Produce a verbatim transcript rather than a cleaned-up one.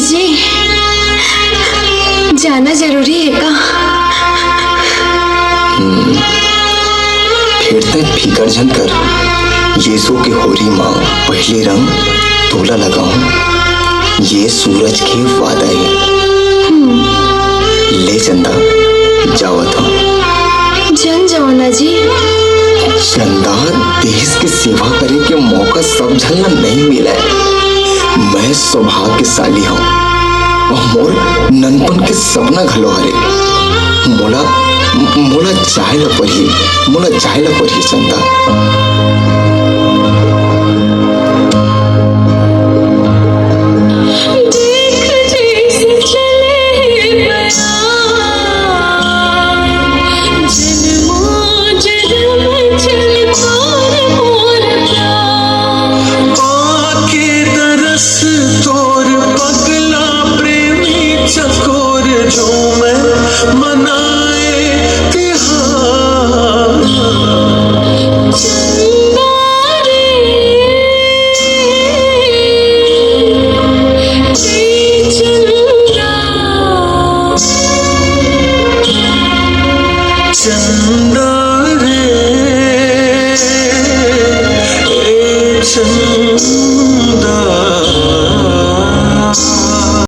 जी, जाना जरूरी है का? फिर तक फिकर झन कर, येसो के होरी मा पहिली रंग तोला लगाऊं, ये सूरज के वादा है। ले चंदा, जावत हूँ। जन जाओ ना जी। चंदा, देश के सेवा करे के मौका सब झन ला नहीं मिले। मैं सौभाग्यशाली हूँ और मोर ननपन के सपना घलो हरे। मोला मोला जाए ला परही, मोला जाए ला परही चंदा।